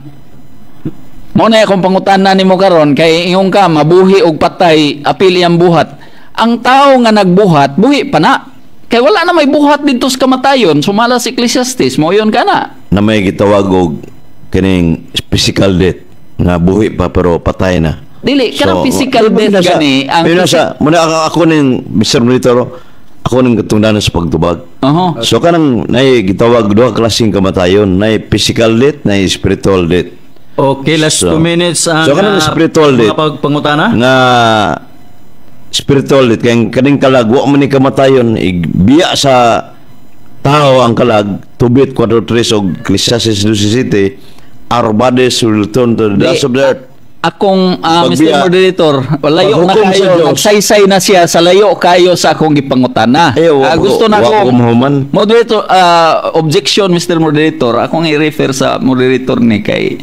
Mao na akong pangutana nimo karon, kay ingon ka mabuhi og patay apil iyang buhat. Ang tao nga nagbuhat, buhi pa na. Kay wala na may buhat didto sa kamatayon, sumala sa Ecclesiastes, mo yun ka na. Na may gitawag og kining physical death nga buhi pa pero patay na. Dili kanang physical death gani ang Pero sa muna ako ning, Mr. Monitor, ako ning katungdanan sa pagtubag. So kanang nay gitawag duha klaseng kamatayon, nay physical death, nay spiritual death. Okay, last 2 minutes ang So, kanang spiritual mga death. pagpangutana. Nga spiritual death kay kaning kalag wa man ni kamatayon, biya sa tao ang kalag. Tobit 4:3 og Ecclesiastes 12:7, "Our bodies will return to the dust of the earth." Akong Mr. Moderator, layo na Paghukom sa kayo, Diyos. Nagsaysay na siya sa layo kayo sa akong gipangutana. Eh, Gusto na wa ko ko mahuman. Moderator, objection, Mr. Moderator. Akong i-refer sa moderator ni kay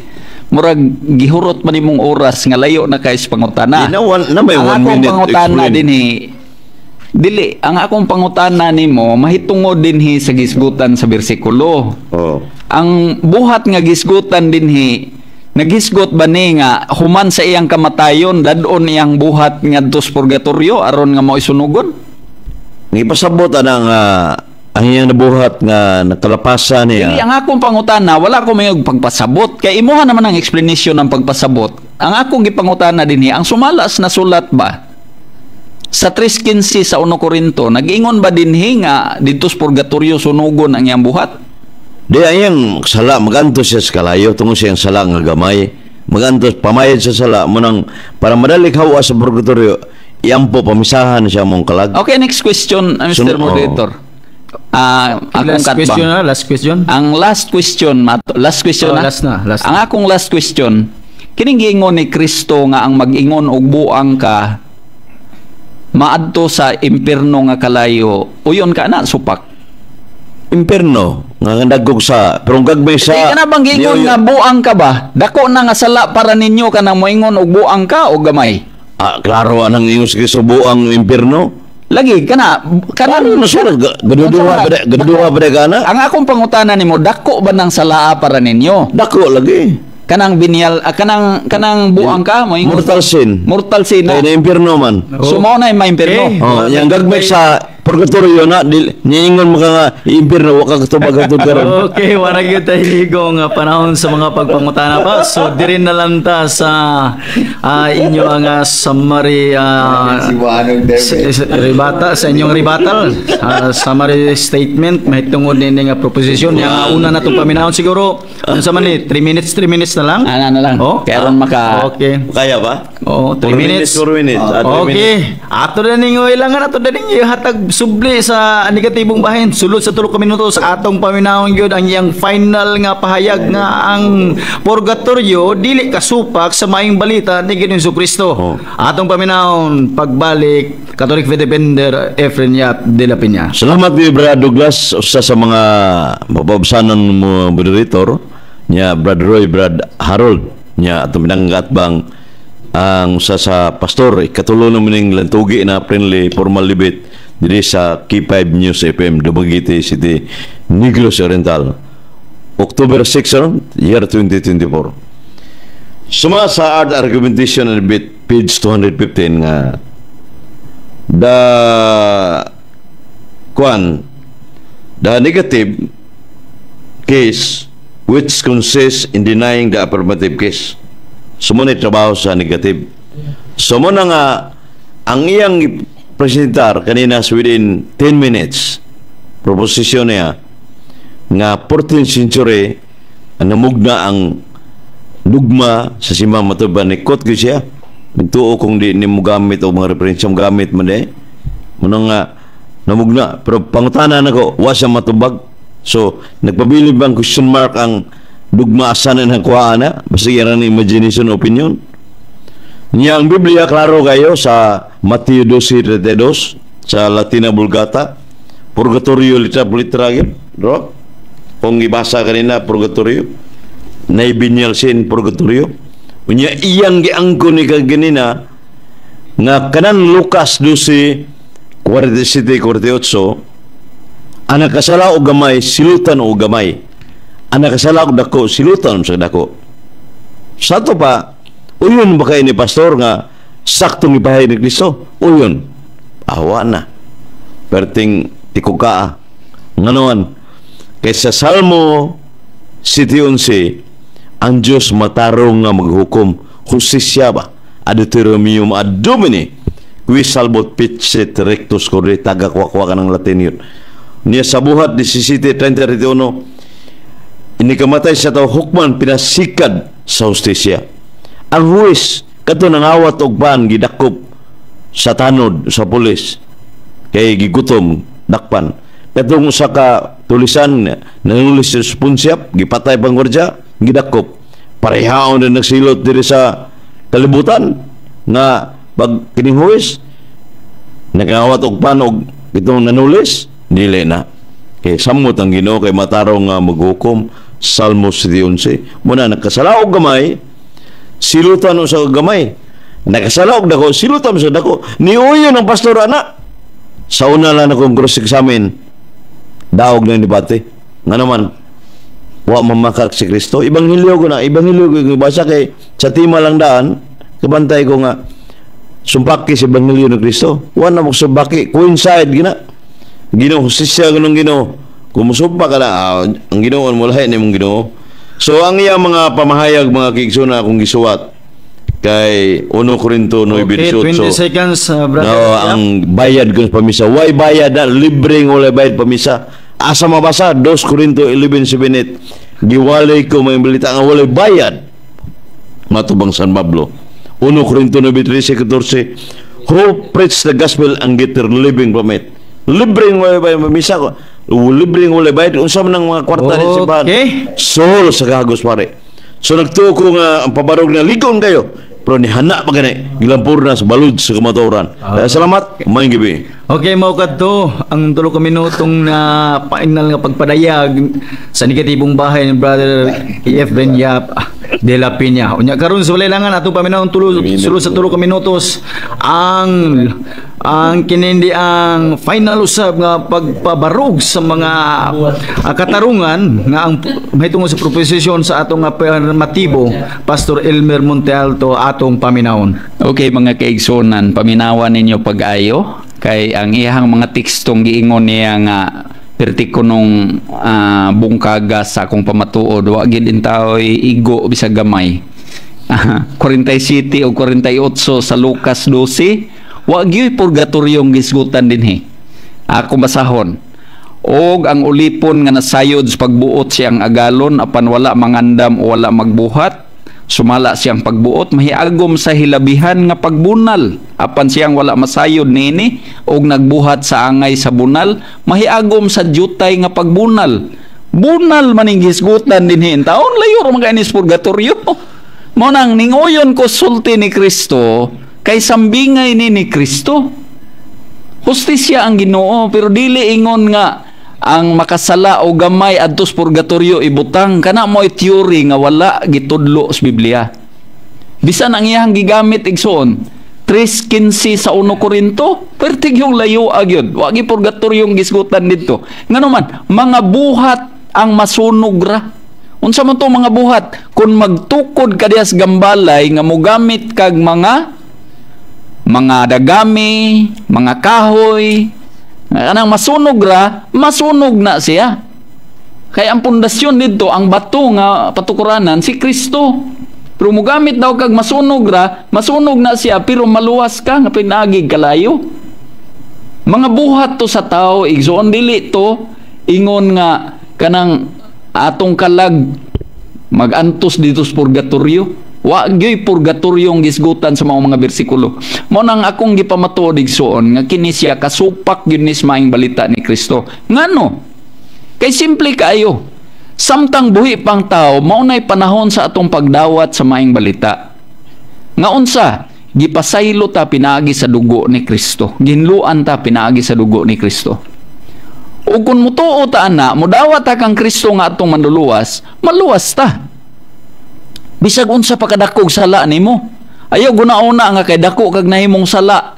murag gihurot man nimong oras nga layo na kay sa pangutana. Di na, na may Ang one akong minute pangutana explain. Dinhi, dili ang akong pangutana nimo mahitungod dinhi sa gisgutan sa bersikulo. Ang buhat nga gisgutan dinhi, nagisgot ba ni nga human sa iyang kamatayon dadon iyang buhat ngadto sa purgatorio aron nga mao'y sunugon? Ngipasabot anang ang iyang nabuhat nga nakalapasan niya. Dili, ang akong pangutana, wala ko may pagpasabot kay imuha naman ang explanation ng pagpasabot. Ang akong gipangutana dinhi, ang sumalas na sulat ba sa 3:15 sa 1 Korinto, nag-ingon ba dinhi nga didto sa purgatorio sunugon ang iyang buhat? Di, ang iyang sala magantos siya sa kalayo tungod sa iyang sala nga gamay. Magantos pamayad sa sala mo nang para madali hawa sa purgatorio, iampo pamisahan siya mong kalag. Okay, next question, Mr. Moderator. Akong Last katbang. Question na, last question. Ang last question, last question Oh, na. Last na, last. Ang akong last question, kining giingon ni Kristo nga ang mag-ingon og buang ka maadto sa impierno nga kalayo, uyon ka na supak? Imperno nga dagkog sa pero ang gagmay sa Di ka na bang giingon nga buang ka ba? Dako na nga sala para ninyo kanang moingon og buang ka o gamay? Ah, klaro anang ingon sa Kristo, buang impierno. Lagi kana Klaro kanang na sulat, gaduduha pa gaduduha pa kana. Ang akong pangutana nimo, dako ba ng salaa para ninyo? Dako lagi. Kanang binyal, kanang buang ka moingon Mortal sin. Mortal sin Kay na. na impierno man. So mao na yung maimpierno. Okay. Oh, yang gagmay sa purgatorio na dili niingon mo ka nga impierno, wa ka katubag atud karon. Okay, wala gyud tayo ligong panahon sa mga pagpangutana pa. So diri na lang ta sa inyo ang summary rebata sa inyong rebuttal, summary statement mahitungod nini nga proposition. Yang una na itong paminahon siguro unsa man ni, 3 minutes, 3 minutes na lang. Ana na lang. Oh? Kaya ron maka Okay. Kaya ba? Oo, 3 4 minutes. 4 minutes. Ah, 3 Okay. minutes. Ato na ninyo ilangan, ato na ninyo hatag subli sa negatibong bahin. Sulod sa 3 ka minuto sa atong paminahon gyud ang iyang final nga pahayag nga ang purgatorio dili kasupak sa maayong balita ni Ginoong Kristo. Oh. Atong paminahon pagbalik, Catholic Faith Defender Efren Yap de la Peña. Salamat ni Brad Douglas, usa sa mga mapabsanon mo moderator niya, Brad Roy, Brad Harold niya, atong pinanggat bang ang usa sa pastor, ikatulo na mining lantugi na friendly formal debate diri sa K5 News FM, Dumaguete City, Negros Oriental. October 6 ron, year 2024. Suma sa Art Argumentation and Debate, page 215, nga the kwan, the negative case which consists in denying the affirmative case. So mo na trabaho sa negative. So mo na nga ang iyang presentar kanina within 10 minutes, proposition niya nga 14th century ang namugna ang dugma sa simbang matuban ni quote ko siya, nagtuo kung di ni mo gamit o mga referensya mo gamit man eh muna nga namugna, pero pangutana nako, wa siya matubag. So nagpabilin bang question mark ang dugma, asa na nakuha na? Basta yan ang imagination, opinion niya. Ang Biblia klaro kayo sa Mateo 12:32 sa Latina Vulgata, purgatorio litra por litra gyud ro. Kung ibasa kanina, purgatorio na venial sin, purgatorio. Unya iyang giangkon ni kaganina nga kanan Lucas 12:47 48, ang nakasala og gamay silutan og gamay, ang nakasala og dako silutan sa dako. Sa ato pa, uyon ba kay ni pastor nga saktong ipahayag ni Kristo? Uyon. Awa na. Perting tikukaa. Nganoan, kay sa Salmo 7:11, ang Diyos matarong nga maghukom, hustisya ba? Ad Deuteronomium ad Domini, qui salvot fecit rectus corde, taga-kuha ka ng Latin yun. Niya sa Buhat 17:30-31, inikamatay sa tao hukman pinasikad sa hustisya. Ang huwis, kato nangawat og pan, gidakop sa tanod sa pulis, kay gigutom, dakpan. Katong usa ka tulisan nanulis sa punsyap, gipatay pang gwardya, gidakop. Parehaon na nagsilot diri sa kalibutan nga pag kining huwis nakangawat og pan og itong nanulis, dili na. Kay samot ang Ginoo kay matarong nga maghukom, Salmo 11. Muna nakasala og gamay, silutan sa gamay. Nakasala og dako, silutan sa dako. Niuyon ang pastor ana. Sa una lang akong cross examine, daog na debate. Nga naman, wa mamakak si Kristo. Ebanghelyo ko na, ebanghelyo ko yung basa kay sa tima lang daan, kabantay ko nga, sumpaki sa ebanghelyo ni Kristo. Wa na mo sumpaki, coincide gina. Ginoo, hustisya ganun Ginoo. Kung musumpa ka na, ang Ginoo mo lahi ni mong Ginoo. So ang iyang mga pamahayag, mga kigsuna, akong gisuwat kay 1 Corinto 9:18. Okay, 20 seconds, brother. No, ang bayad ko sa pamisa. Why bayad na? Libre nga walay bayad pamisa. Asa mabasa? 2 Corinto 11:78. Giwalay ko may balita nga walay bayad. Matubang San Pablo. 1 Corinto 9:13-14. Who preach the gospel and get their living from it. Libre nga walay bayad pamisa ko. Libre nga walay bayad. Unsa man ang mga kwarta ni simbahan? Soul sa kagos pare. So nagtuo ko nga ang pabarog na ligon kayo. Pero ni hana pa gani gilampur na sa balud sa kamatuoran. Salamat. Maayong gabi. Okay, mao kadto ang 3 ka minutong na painal nga pagpadayag sa negatibong bahay ni Brother Efren Yap de la Peña. Unya karon sa walay langan, atong paminawon tulo sulod sa 3 ka minutos ang kinindi ang final usab nga pagpabarog sa mga katarungan nga ang mahitungod sa proposisyon sa atong afirmatibo, Pastor Elmer Montealto, atong paminawon. Okay, mga kaigsunan, paminawan ninyo pag-ayo kay ang iyang mga tekstong giingon niya nga perti kunong bungkaga sa akong pamatuod, wa gid intaoy igo bisag gamay. 47 o 48 sa Lucas 12, wa gyud purgatoryong gisgutan dinhi. Ako basahon. Og ang ulipon nga nasayod sa pagbuot siyang agalon apan wala mangandam o wala magbuhat sumala siyang pagbuot, mahiagom sa hilabihan nga pagbunal. Apan siyang wala masayod niini og nagbuhat sa angay sa bunal, mahiagom sa jutay nga pagbunal. Bunal maning hisgutan dinhi. Taon layo ra man kay purgatorio. Mo nang ninguyon ko sulti ni Kristo kay sambingay ni Kristo. Hustisya ang Ginoo, pero dili ingon nga ang makasala o gamay adtos purgatorio ibutang. Kana mo theory nga wala gitudlo sa Biblia. Bisan ang iyang gigamit, igsoon, 3:15 sa 1 Korinto, pertig yung layo agyod. Wa gi purgatoryong gisgutan didto. Ngano man, mga buhat ang masunog ra. Unsa man to mga buhat? Kung magtukod ka diha sa gambalay nga mogamit kag mga dagami, mga kahoy, kanang masunog ra, masunog na siya. Kaya ang pundasyon dito, ang bato nga patukuranan, si Kristo. Pero mogamit daw kag masunog ra, masunog na siya, pero maluwas ka nga pinagig kalayo. Mga buhat to sa tao, igsoon, dili to ingon nga kanang atong kalag magantos dito sa purgatorio. Wa gyoy purgatoryong gisgutan sa mga bersikulo. Mo nang akong gipamatuod, igsoon, nga kini siya kasupak gyud ni sa maayong balita ni Kristo. Ngano? Kay simple kaayo. Samtang buhi pang tao, mao nay panahon sa atong pagdawat sa maayong balita. Nga unsa? Gipasaylo ta pinaagi sa dugo ni Kristo. Ginluan ta pinaagi sa dugo ni Kristo. O kung mutuo ta ana, mudawat ta kang Kristo nga atong manluluwas, maluwas ta. Bisag unsa pa kadakog sala nimo. Ayaw guna-una nga kay dako kag nahimong sala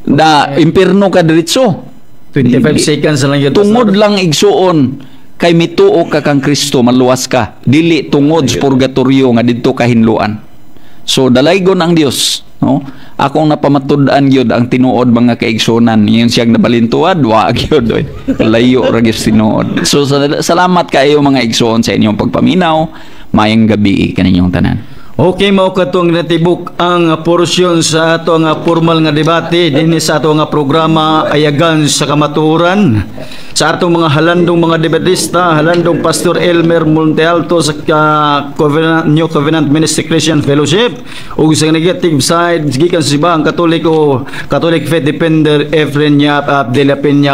na impierno ka diretso. 25 seconds na lang yun. Tungod lang, igsuon, Kay mituo ka kang Kristo, maluwas ka. Dili tungod sa purgatorio nga didto ka hinluan. So dalaygon ang Dios, no? Akong napamatud-an gyud ang tinuod, mga kaigsunan. Ingon siyang nabalintuad, wa gyud oy. Layo ra gyud tinuod. So salamat kaayo, mga igsoon, sa inyong pagpaminaw. Maayong gabi kaninyong tanan. Okay, mao katong natibok ang porsyon sa ato nga formal nga debate dinhi sa ato nga programa Ayagan sa Kamatuoran. Sa atong mga halandong mga debatista, halandong Pastor Elmer Montealto sa Covenant, New Covenant Ministry Christian Fellowship ug sa negative side gikan sa Simbahang Katoliko, Catholic Faith Defender Efren Yap de la Peña.